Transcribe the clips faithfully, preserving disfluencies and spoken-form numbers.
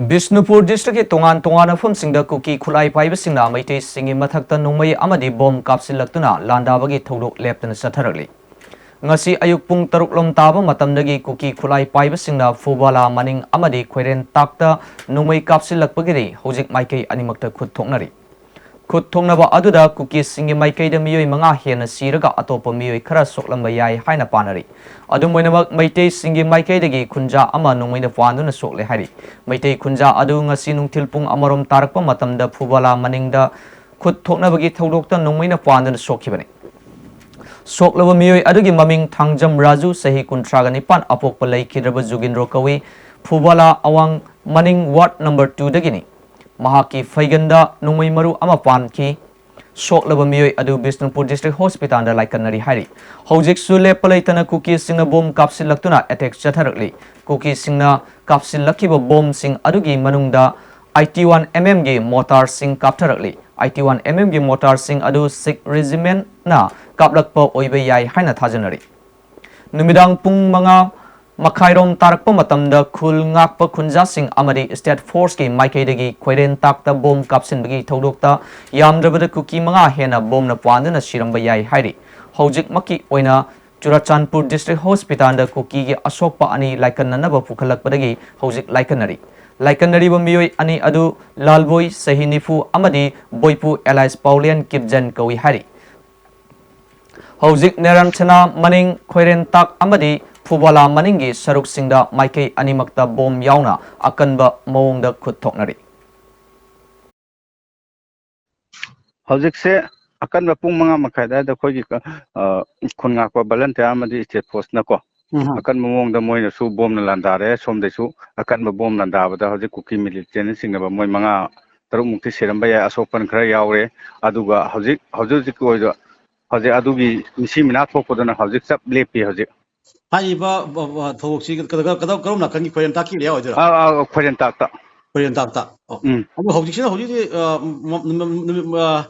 ꯕꯤꯁꯅꯨꯄꯨꯔ ꯗꯤꯁꯇ꯭ꯔꯤꯛꯀꯤ ꯇꯣꯉꯥꯟ ꯇꯣꯉꯥꯟꯕ ꯃꯐꯝꯁꯤꯡꯗ ꯀꯨꯀꯤ ꯈꯨꯠꯂꯥꯏ ꯄꯥꯏꯕꯁꯤꯡꯅ ꯃꯩꯇꯩꯁꯤꯡꯒꯤ ꯃꯊꯛꯇ ꯅꯣꯡꯃꯩ ꯑꯃꯗꯤ ꯕꯣꯝ ꯀꯥꯞꯁꯤꯜꯂꯛꯇꯨꯅ ꯂꯥꯟꯗꯥꯕꯒꯤ ꯊꯧꯗꯣꯛ ꯂꯦꯞꯇꯅ ꯆꯠꯊꯔꯛꯂꯤ꯫ ꯉꯁꯤ ꯑꯌꯨꯛ ꯄꯨꯡ ꯇꯔꯨꯛ ꯂꯣꯝ ꯇꯥꯕ ꯃꯇꯝꯗꯒꯤ ꯀꯨꯀꯤ ꯈꯨꯠꯂꯥꯏ ꯄꯥꯏꯕꯁꯤꯡꯅ ꯐꯨꯕꯥꯂꯥ ꯃꯅꯤꯡ ꯑꯃꯗꯤ ꯈꯣꯏꯔꯦꯟ ꯇꯥꯛꯇ ꯅꯣꯡꯃꯩ ꯀꯥꯞꯁꯤꯜꯂꯛꯄꯒꯤꯗꯤ ꯍꯧꯖꯤꯛ ꯃꯥꯏꯀꯩ ꯑꯅꯤꯃꯛꯇ ꯈꯨꯠ ꯊꯣꯛꯅꯔꯤ꯫ ꯈꯨꯠ ꯊꯣꯛꯅꯕ ꯑꯗꯨꯗ ꯀꯨꯀꯤꯁꯤꯡꯒꯤ ꯃꯥꯏꯀꯩꯗ ꯃꯤꯑꯣꯏ ꯃꯉꯥ ꯍꯦꯟꯅ ꯁꯤꯔꯒ ꯑꯇꯣꯞꯄ ꯃꯤꯑꯣꯏ ꯈꯔ ꯁꯣꯛꯂꯝꯕ ꯌꯥꯏ ꯍꯥꯏꯅ ꯄꯥꯅꯔꯤ꯫ ꯑꯗꯨꯝ ꯑꯣꯏꯅꯃꯛ, ꯃꯩꯇꯩꯁꯤꯡꯒꯤ ꯃꯥꯏꯀꯩꯗꯒꯤ ꯈꯨꯟꯖꯥ ꯑꯃ ꯅꯣꯡꯃꯩꯅ ꯄꯥꯟꯗꯨꯅ ꯁꯣꯛꯂꯦ ꯍꯥꯏꯔꯤ꯫ ꯃꯩꯇꯩ ꯈꯨꯟꯖꯥ ꯑꯗꯨ ꯉꯁꯤ ꯅꯨꯡꯊꯤꯜ ꯄꯨꯡ ꯑꯃꯔꯣꯝ ꯇꯥꯔꯛꯄ ꯃꯇꯝꯗ ꯐꯨꯕꯥꯂꯥ ꯃꯅꯤꯡꯗ ꯈꯨꯠ ꯊꯣꯛꯅꯕꯒꯤ ꯊꯧꯗꯣꯛꯇ ꯅꯣꯡꯃꯩꯅ ꯄꯥꯟꯗꯨꯅ ꯁꯣꯛꯈꯤꯕꯅꯤ꯫ ꯁꯣꯛꯂꯕ ꯃꯤꯑꯣꯏ ꯑꯗꯨꯒꯤ ꯃꯃꯤꯡ ꯊꯥꯡꯖꯝ ꯔꯥꯖꯨ, ꯆꯍꯤ ꯀꯨꯟꯊ꯭ꯔꯥꯒ ꯅꯤꯄꯥꯟ, ꯑꯄꯣꯛꯄ ꯂꯩꯈꯤꯗ꯭ꯔꯕ ꯖꯨꯒꯤꯟꯗ꯭ꯔꯣ ꯀꯧꯏ, ꯐꯨꯕꯥꯂꯥ ꯑꯋꯥꯡ ꯃꯅꯤꯡ ꯋꯥꯔꯗ ꯅꯝꯕꯔ ꯇꯨꯗꯒꯤꯅꯤ꯫ ꯃꯍꯥꯛꯀꯤ ꯐꯩꯒꯟꯗ ꯅꯣꯡꯃꯩ ꯃꯔꯨ ꯑꯃ ꯄꯥꯟꯈꯤ꯫ ꯁꯣꯛꯂꯕ ꯃꯤꯑꯣꯏ ꯑꯗꯨ ꯕꯤꯁꯅꯨꯄꯨꯔ ꯗꯤꯁꯇ꯭ꯔꯤꯛ ꯍꯣꯁꯄꯤꯇꯥꯜꯗ ꯂꯥꯏꯀꯠꯅꯔꯤ ꯍꯥꯏꯔꯤ꯫ ꯍꯧꯖꯤꯛꯁꯨ ꯂꯦꯞꯄ ꯂꯩꯇꯅ ꯀꯨꯀꯤꯁꯤꯡꯅ ꯕꯣꯝ ꯀꯥꯞꯁꯤꯜꯂꯛꯇꯨꯅ ꯑꯦꯇꯦꯛ ꯆꯠꯊꯔꯛꯂꯤ꯫ ꯀꯨꯀꯤꯁꯤꯡꯅ ꯀꯥꯞꯁꯤꯜꯂꯛꯈꯤꯕ ꯕꯣꯝꯁꯤꯡ ꯑꯗꯨꯒꯤ ꯃꯅꯨꯡꯗ ꯑꯥꯏꯇꯤ ꯋꯥꯟ ꯑꯦꯝ ꯑꯦꯝꯒꯤ ꯃꯣꯇꯥꯔꯁꯤꯡ ꯀꯥꯞꯊꯔꯛꯂꯤ꯫ ꯑꯥꯏꯇꯤ ꯋꯥꯟ ꯑꯦꯝ ꯑꯦꯝꯒꯤ ꯃꯣꯇꯥꯔꯁꯤꯡ ꯑꯗꯨ ꯁꯤꯈ ꯔꯦꯖꯤꯃꯦꯟꯠꯅ ꯀꯥꯞꯂꯛꯄ ꯑꯣꯏꯕ ꯌꯥꯏ ꯍꯥꯏꯅ ꯊꯥꯖꯅꯔꯤ꯫ ꯅꯨꯃꯤꯗꯥꯡ ꯄꯨꯡ ꯃꯉꯥ ꯃꯈꯥꯏꯔꯣꯝ ꯇꯥꯔꯛꯄ ꯃꯇꯝꯗ ꯈꯨꯜ ꯉꯥꯛꯄ ꯈꯨꯟꯖꯥꯁꯤꯡ ꯑꯃꯗꯤ ꯁ꯭ꯇꯦꯠ ꯐꯣꯔꯁꯀꯤ ꯃꯥꯏꯀꯩꯗꯒꯤ ꯈꯣꯏꯔꯦꯟ ꯇꯥꯛꯇ ꯕꯣꯝ ꯀꯥꯞꯁꯤꯟꯕꯒꯤ ꯊꯧꯗꯣꯛꯇ ꯌꯥꯝꯗ꯭ꯔꯕꯗ ꯀꯨꯀꯤ ꯃꯉꯥ ꯍꯦꯟꯅ ꯕꯣꯝꯅ ꯄꯥꯟꯗꯨꯅ ꯁꯤꯔꯝꯕ ꯌꯥꯏ ꯍꯥꯏꯔꯤ꯫ ꯍꯧꯖꯤꯛꯃꯛꯀꯤ ꯑꯣꯏꯅ ꯆꯨꯔꯆꯥꯟꯄꯨꯔ ꯗꯤꯁꯇ꯭ꯔꯤꯛ ꯍꯣꯁꯄꯤꯇꯥꯜꯗ ꯀꯨꯀꯤꯒꯤ ꯑꯁꯣꯛꯄ ꯑꯅꯤ ꯂꯥꯏꯀꯠꯅꯅꯕ ꯄꯨꯈꯠꯂꯛꯄꯗꯒꯤ ꯍꯧꯖꯤꯛ ꯂꯥꯏꯀꯠꯅꯔꯤ꯫ ꯂꯥꯏꯀꯠꯅꯔꯤꯕ ꯃꯤꯑꯣꯏ ꯑꯅꯤ ꯑꯗꯨ ꯂꯥꯜꯕꯣꯏ ꯆꯍꯤ ꯅꯤꯐꯨ ꯑꯃꯗꯤ ꯕꯣꯏꯄꯨ ꯑꯦꯂꯥꯏꯁ ꯄꯥꯎꯂꯦꯟ ꯀꯤꯞꯖꯟ ꯀꯧꯏ ꯍꯥꯏꯔꯤ꯫ ꯍꯧꯖꯤꯛ ꯅꯦꯔꯥꯟꯁꯅꯥ ꯃꯅꯤꯡ ꯈꯣꯏꯔꯦꯟꯇꯥꯛ ꯑꯃꯗꯤ ꯐꯨꯕꯥꯂꯥ ꯃꯅꯤꯡꯒꯤ ꯁꯔꯨꯛꯁꯤꯡꯗ ꯃꯥꯏꯀꯩ ꯑꯅꯤꯃꯛꯇ ꯕꯣꯝ ꯌꯥꯎꯅ ꯑꯀꯟꯕ ꯃꯑꯣꯡꯗ ꯈꯨꯠ ꯊꯣꯛꯅꯔꯤ꯫ ꯍꯧꯖꯤꯛꯁꯦ ꯑꯀꯟꯕ ꯄꯨꯡ ꯃꯉꯥ ꯃꯈꯥꯏ ꯑꯗꯨꯋꯥꯏꯗ ꯑꯩꯈꯣꯏꯒꯤ, ꯑ, ꯈꯨꯟ ꯉꯥꯛꯄ ꯚꯣꯂꯟꯇꯤꯌꯥꯔ ꯑꯃꯗꯤ ꯁ꯭ꯇꯦꯠ ꯐꯣꯔꯁꯅꯀꯣ, ꯎꯝ꯫ ꯑꯀꯟꯕ ꯃꯑꯣꯡꯗ ꯃꯣꯏꯅꯁꯨ ꯕꯣꯝꯅ ꯂꯥꯟꯗꯥꯔꯦ꯫ ꯁꯣꯝꯗꯩꯁꯨ ꯑꯀꯟꯕ ꯕꯣꯝ ꯂꯥꯟꯗꯥꯕꯗ ꯍꯧꯖꯤꯛ ꯀꯨꯀꯤ ꯃꯤꯂꯤꯇꯦꯟꯅ ꯆꯤꯡꯅꯕ ꯃꯣꯏ ꯃꯉꯥ ꯇꯔꯨꯛꯃꯨꯛꯇꯤ ꯁꯤꯔꯝꯕ ꯌꯥꯏ, ꯑꯁꯣꯛꯄꯟ ꯈꯔ ꯌꯥꯎꯔꯦ꯫ ꯑꯗꯨꯒ ꯍꯧꯖꯤꯛ, ꯍꯧꯖꯤꯛ ꯍꯧꯖꯤꯛꯀꯤ ꯑꯣꯏꯕ, ꯍꯧꯖꯤꯛ ꯑꯗꯨꯒꯤ ꯃꯤꯁꯤ ꯃꯤꯅꯥ ꯊꯣꯛꯄꯗꯨꯅ ꯍꯧꯖꯤꯛ ꯆꯞ ꯂꯦꯞꯄꯤ ꯍꯧꯖꯤꯛ꯫ ꯍꯥꯏꯔꯤꯕ, ꯕ-, ꯕ-, ꯊꯧꯗꯣꯛꯁꯤ ꯀꯗ-, ꯀꯗ-, ꯀꯗ-, ꯀꯔꯣꯝ ꯅꯥꯀꯟꯒꯤ ꯈꯣꯏꯔꯦꯟꯇꯥꯛꯀꯤ ꯑꯦꯔꯤꯌꯥ ꯑꯣꯏꯗꯣꯏꯔꯥ? ꯑꯥ, ꯑꯥ, ꯈꯣꯏꯔꯦꯟꯇꯥꯛꯇ꯫ ꯈꯣꯏꯔꯦꯟꯇꯥꯛꯇ꯫ ꯑꯣ꯫ ꯎꯝ꯫ ꯑꯗꯣ ꯍꯧꯖꯤꯛꯁꯤꯅ ꯍꯧꯖꯤꯛ ꯍꯧꯖꯤꯛ, ꯑ, ꯃ-, ꯅꯨꯃꯤꯠ, ꯅꯨꯃꯤꯠ, ꯑ,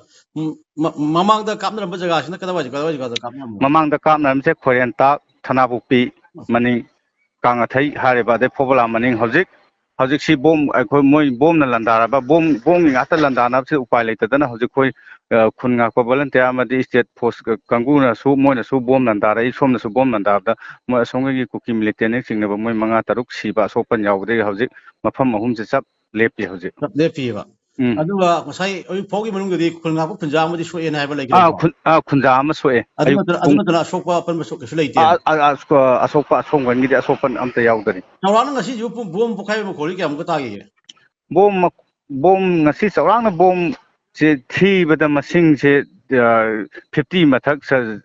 ꯃ-, ꯃꯃꯥꯡꯗ ꯀꯥꯞꯅꯔꯝꯕ ꯖꯒꯥꯁꯤꯅ ꯀꯗꯥꯏꯋꯥꯏ, ꯀꯗꯥꯏꯋꯥꯏ ꯖꯒꯥꯗ ꯀꯥꯞꯅꯔꯝꯕꯅꯣ? ꯃꯃꯥꯡꯗ ꯀꯥꯞꯅꯔꯝꯕꯁꯦ ꯈꯣꯏꯔꯦꯟꯇꯥꯛ, ꯊꯅꯥꯄꯣꯛꯄꯤ ꯃꯅꯤꯡ, ꯀꯥꯡꯉꯊꯩ ꯍꯥꯏꯔꯤꯕ, ꯑꯗꯩ ꯐꯨꯕꯥꯂꯥ ꯃꯅꯤꯡ꯫ ꯍꯧꯖꯤꯛ ꯍꯧꯖꯤꯛꯁꯤ ꯕꯣꯝ, ꯑꯩꯈꯣꯏ ꯃꯣꯏ ꯕꯣꯝꯅ ꯂꯥꯟꯗꯥꯔꯕ, ꯕꯣꯝ, ꯕꯣꯝꯒꯤ ꯉꯥꯛꯇ ꯂꯥꯟꯗꯥꯅꯕꯁꯤ ꯎꯄꯥꯏ ꯂꯩꯇꯗꯅ ꯍꯧꯖꯤꯛ ꯑꯩꯈꯣꯏ, ꯑ, ꯈꯨꯟ ꯉꯥꯛꯄ ꯚꯣꯂꯟꯇꯤꯌꯥꯔ ꯑꯃꯗꯤ ꯁ꯭ꯇꯦꯠ ꯐꯣꯔꯁ ꯀꯥꯡꯕꯨꯅꯁꯨ, ꯃꯣꯏꯅꯁꯨ ꯕꯣꯝ ꯂꯥꯟꯗꯥꯔꯛꯏ, ꯁꯣꯝꯗꯁꯨ ꯕꯣꯝ ꯂꯥꯟꯗꯥꯕꯗ ꯃꯣꯏ ꯑꯁꯣꯝꯒꯤ ꯀꯨꯀꯤ ꯃꯤꯂꯤꯇꯦꯟꯅ ꯆꯤꯡꯅꯕ ꯃꯣꯏ ꯃꯉꯥ ꯇꯔꯨꯛ ꯁꯤꯕ, ꯑꯁꯣꯛꯄꯟ ꯌꯥꯎꯕꯗꯒꯤ ꯍꯧꯖꯤꯛ ꯃꯐꯝ ꯑꯍꯨꯝꯁꯦ ꯆꯞ ꯂꯦꯞꯄꯤ ꯍꯧꯖꯤꯛ꯫ ꯆꯞ ꯂꯦꯞꯄꯤꯕ꯫ ꯎꯝ꯫ ꯑꯗꯨꯒ ꯉꯁꯥꯏ ꯑꯌꯨꯛ ꯐꯥꯎꯒꯤ ꯃꯅꯨꯡꯗꯗꯤ ꯈꯨꯜ ꯉꯥꯛꯄ ꯈꯨꯟꯖꯥ ꯑꯃꯗꯤ ꯁꯣꯛꯑꯦꯅ ꯍꯥꯏꯕ ꯑꯥ, ꯂꯩꯈ꯭ꯔꯦꯀꯣ? ꯈꯨꯟ-, ꯑꯥ, ꯈꯨꯟꯖꯥ ꯑꯃ ꯁꯣꯛꯑꯦ꯫ ꯑꯗꯨ ꯑꯌꯨꯛ ꯅꯠꯇꯅ, ꯑꯗꯨ ꯄꯨꯡ ꯅꯠꯇꯅ ꯑꯁꯣꯛꯄ ꯑꯄꯟꯕ ꯁꯣꯛ-, ꯀꯩꯁꯨ ꯂꯩꯇꯦ? ꯑꯥ, ꯑꯥ, ꯑꯁꯣꯛ-, ꯑꯁꯣꯛꯄ ꯑꯁꯣꯝ ꯋꯥꯏꯒꯤꯗꯤ ꯑꯁꯣꯛꯄ ꯑꯝꯇ ꯌꯥꯎꯗꯔꯤ꯫ ꯆꯥꯎꯔꯥꯛꯅ ꯉꯁꯤꯁꯤꯕꯨ ꯄꯨꯡ ꯕꯣꯝ ꯄꯣꯈꯥꯏꯕ ꯃꯈꯣꯜꯗꯤ ꯀꯌꯥꯃꯨꯛꯀ ꯇꯥꯈꯤꯒꯦ? ꯕꯣꯝ ꯃ-, ꯕꯣꯝ ꯉꯁꯤ ꯆꯥꯎꯔꯥꯛꯅ ꯕꯣꯝꯁꯦ ꯊꯤꯕꯗ ꯃꯁꯤꯡꯁꯦ, ꯑ, ꯐꯤꯐꯇꯤ ꯃꯊꯛ ꯁ-,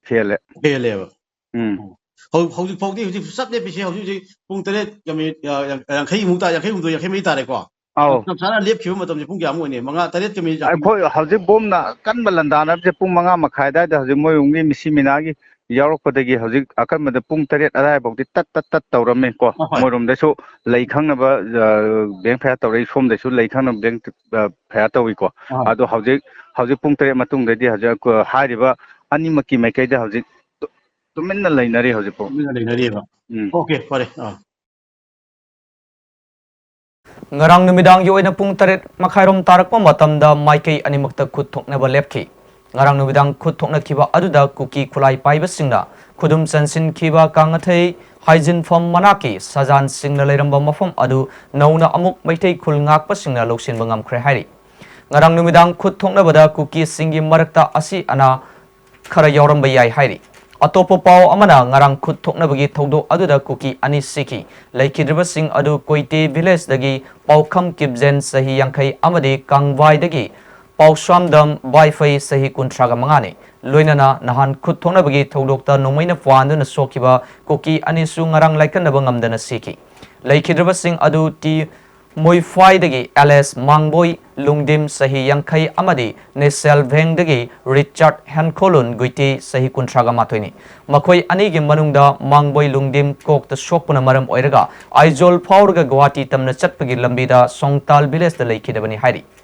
ꯍꯦꯜꯂꯦ꯫ ꯍꯦꯜꯂꯦꯕ꯫ ꯎꯝ꯫ ꯑꯣ꯫ ꯍꯧ-, ꯍꯧꯖꯤꯛ ꯐꯥꯎꯗꯤ, ꯍꯧꯖꯤꯛ ꯆꯞ ꯂꯦꯞꯄꯤꯁꯦ ꯍꯧꯖꯤꯛ ꯍꯧꯖꯤꯛ ꯄꯨꯡ ꯇꯔꯦꯠꯀ ꯃꯤꯅꯤꯠ, ꯑ, ꯌꯥꯡ-, ꯌꯥꯡꯈꯩꯃꯨꯛ ꯇꯥ-, ꯌꯥꯡꯈꯩꯍꯨꯝꯗꯣꯏ, ꯌꯥꯡꯈꯩ ꯃꯔꯤ ꯇꯥꯔꯦꯀꯣ? ꯑꯧ꯫ ꯆꯞ ꯆꯥꯅ ꯂꯦꯞꯈꯤꯕ ꯃꯇꯝꯁꯦ ꯄꯨꯡ ꯀꯌꯥꯃꯨꯛ ꯑꯣꯏꯅꯤ? ꯃꯉꯥ, ꯇꯔꯦꯠꯀ ꯃꯤꯅꯤꯠ ꯌꯥꯡꯈꯩ꯫ ꯑꯩꯈꯣꯏ ꯍꯧꯖꯤꯛ ꯕꯣꯝꯅ ꯑꯀꯟꯕ ꯂꯥꯟꯗꯥꯅꯕꯁꯦ ꯄꯨꯡ ꯃꯉꯥ ꯃꯈꯥꯏ ꯑꯗꯨꯋꯥꯏꯗ ꯍꯧꯖꯤꯛ ꯃꯣꯏꯔꯣꯝꯒꯤ ꯃꯤꯁꯤ ꯃꯤꯅꯥꯒꯤ ꯌꯥꯎꯔꯛꯄꯗꯒꯤ ꯍꯧꯖꯤꯛ ꯑꯀꯟꯕꯗ ꯄꯨꯡ ꯇꯔꯦꯠ ꯑꯗꯨꯋꯥꯏꯐꯥꯎꯗꯤ ꯇꯠ ꯇꯠ ꯇꯠ ꯇꯧꯔꯝꯃꯦ ꯀꯣ꯫ ꯍꯣꯏ, ꯍꯣꯏ꯫ ꯃꯣꯏꯔꯣꯝꯗꯁꯨ ꯂꯩ ꯈꯪꯅꯕ, ꯑ, ꯕꯦꯡ ꯐꯌꯥꯔ ꯇꯧꯔꯛꯏ, ꯁꯣꯝꯗꯁꯨ ꯂꯩ ꯈꯪꯅꯕ ꯕꯦꯡ, ꯑ, ꯐꯌꯥꯔ ꯇꯧꯏꯀꯣ꯫ ꯑꯥ꯫ ꯑꯗꯣ ꯍꯧꯖꯤꯛ, ꯍꯧꯖꯤꯛ ꯄꯨꯡ ꯇꯔꯦꯠ ꯃꯇꯨꯡꯗꯗꯤ ꯍꯧꯖꯤꯛ, ꯑ, ꯍꯥꯏꯔꯤꯕ ꯑꯅꯤꯃꯛꯀꯤ ꯃꯥꯏꯀꯩꯗ ꯍꯧꯖꯤꯛ ꯇꯨ-, ꯇꯨꯃꯤꯟꯅ ꯂꯩꯅꯔꯤ ꯍꯧꯖꯤꯛꯐꯥꯎ꯫ ꯇꯨꯃꯤꯟꯅ ꯂꯩꯅꯔꯤꯑꯕ꯫ ꯎꯝ꯫ OK, ꯐꯔꯦ꯫ ꯑꯥ꯫ ꯉꯔꯥꯡ ꯅꯨꯃꯤꯗꯥꯡꯒꯤ ꯑꯣꯏꯅ ꯄꯨꯡ ꯇꯔꯦꯠ ꯃꯈꯥꯏꯔꯣꯝ ꯇꯥꯔꯛꯄ ꯃꯇꯝꯗ ꯃꯥꯏꯀꯩ ꯑꯅꯤꯃꯛꯇ ꯈꯨꯠ ꯊꯣꯛꯅꯕ ꯂꯦꯞꯈꯤ꯫ ꯉꯔꯥꯡ ꯅꯨꯃꯤꯗꯥꯡ ꯈꯨꯠ ꯊꯣꯛꯅꯈꯤꯕ ꯑꯗꯨꯗ ꯀꯨꯀꯤ ꯈꯨꯠꯂꯥꯏ ꯄꯥꯏꯕꯁꯤꯡꯅ ꯈꯨꯗꯨꯝ ꯆꯟꯁꯤꯟꯈꯤꯕ ꯀꯥꯡꯉꯊꯩ ꯍꯥꯏꯖꯤꯟꯐꯝ ꯃꯅꯥꯛꯀꯤ ꯁꯖꯥꯟꯁꯤꯡꯅ ꯂꯩꯔꯝꯕ ꯃꯐꯝ ꯑꯗꯨ ꯅꯧꯅ ꯑꯃꯨꯛ ꯃꯩꯇꯩ ꯈꯨꯜ ꯉꯥꯛꯄꯁꯤꯡꯅ ꯂꯧꯁꯤꯟꯕ ꯉꯝꯈ꯭ꯔꯦ ꯍꯥꯏꯔꯤ꯫ ꯉꯔꯥꯡ ꯅꯨꯃꯤꯗꯥꯡ ꯈꯨꯠ ꯊꯣꯛꯅꯕꯗ ꯀꯨꯀꯤꯁꯤꯡꯒꯤ ꯃꯔꯛꯇ ꯑꯁꯤ ꯑꯅꯥ ꯈꯔ ꯌꯥꯎꯔꯝꯕ ꯌꯥꯏ ꯍꯥꯏꯔꯤ꯫ ꯑꯇꯣꯞꯄ ꯄꯥꯎ ꯑꯃꯅ, ꯉꯔꯥꯡ ꯈꯨꯠ ꯊꯣꯛꯅꯕꯒꯤ ꯊꯧꯗꯣꯛ ꯑꯗꯨꯗ ꯀꯨꯀꯤ ꯑꯅꯤ ꯁꯤꯈꯤ꯫ ꯂꯩꯈꯤꯗ꯭ꯔꯤꯕꯁꯤꯡ ꯑꯗꯨ ꯀꯣꯏꯇꯦ ꯚꯤꯂꯦꯖꯇꯒꯤ ꯄꯥꯎꯈꯝ ꯀꯤꯞꯖꯦꯟ, ꯆꯍꯤ ꯌꯥꯡꯈꯩ, ꯑꯃꯗꯤ ꯀꯥꯡꯕꯥꯏꯗꯒꯤ ꯄꯥꯎꯁ꯭ꯋꯥꯝꯗꯝ ꯕꯥꯏꯐꯩ, ꯆꯍꯤ ꯀꯨꯟꯊ꯭ꯔꯥꯒ ꯃꯉꯥꯅꯤ꯫ ꯂꯣꯏꯅꯅ ꯅꯍꯥꯟ ꯈꯨꯠ ꯊꯣꯛꯅꯕꯒꯤ ꯊꯧꯗꯣꯛꯇ ꯅꯣꯡꯃꯩꯅ ꯄꯥꯟꯗꯨꯅ ꯁꯣꯛꯈꯤꯕ ꯀꯨꯀꯤ ꯑꯅꯤꯁꯨ ꯉꯔꯥꯡ ꯂꯥꯏꯀꯠꯅꯕ ꯉꯝꯗꯅ ꯁꯤꯈꯤ꯫ ꯂꯩꯈꯤꯗ꯭ꯔꯕꯁꯤꯡ ꯑꯗꯨ ꯇꯤ ꯃꯣꯏꯐꯥꯏꯗꯒꯤ ꯑꯦꯂꯦꯁ ꯃꯥꯡꯕꯣꯏ ꯂꯨꯡꯗꯤꯝ, ꯆꯍꯤ ꯌꯥꯡꯈꯩ, ꯑꯃꯗꯤ ꯅꯦꯁꯦꯜ ꯚꯦꯡꯗꯒꯤ ꯔꯤꯆꯥꯔꯗ ꯍꯦꯟꯈꯣꯂꯨꯟ ꯒꯨꯏꯇꯤ, ꯆꯍꯤ ꯀꯨꯟꯊ꯭ꯔꯥꯒ ꯃꯥꯊꯣꯏꯅꯤ꯫ ꯃꯈꯣꯏ ꯑꯅꯤꯒꯤ ꯃꯅꯨꯡꯗ ꯃꯥꯡꯕꯣꯏ ꯂꯨꯡꯗꯤꯝ ꯀꯣꯛꯇ ꯁꯣꯛꯄꯅ ꯃꯔꯝ ꯑꯣꯏꯔꯒ ꯑꯥꯏꯖꯣꯜ ꯐꯥꯎꯔꯒ ꯒꯨꯋꯥꯍꯥꯇꯤ ꯇꯝꯅ ꯆꯠꯄꯒꯤ ꯂꯝꯕꯤꯗ ꯁꯣꯡꯇꯥꯜ ꯚꯤꯂꯦꯖꯇ ꯂꯩꯈꯤꯗꯕꯅꯤ ꯍꯥꯏꯔꯤ꯫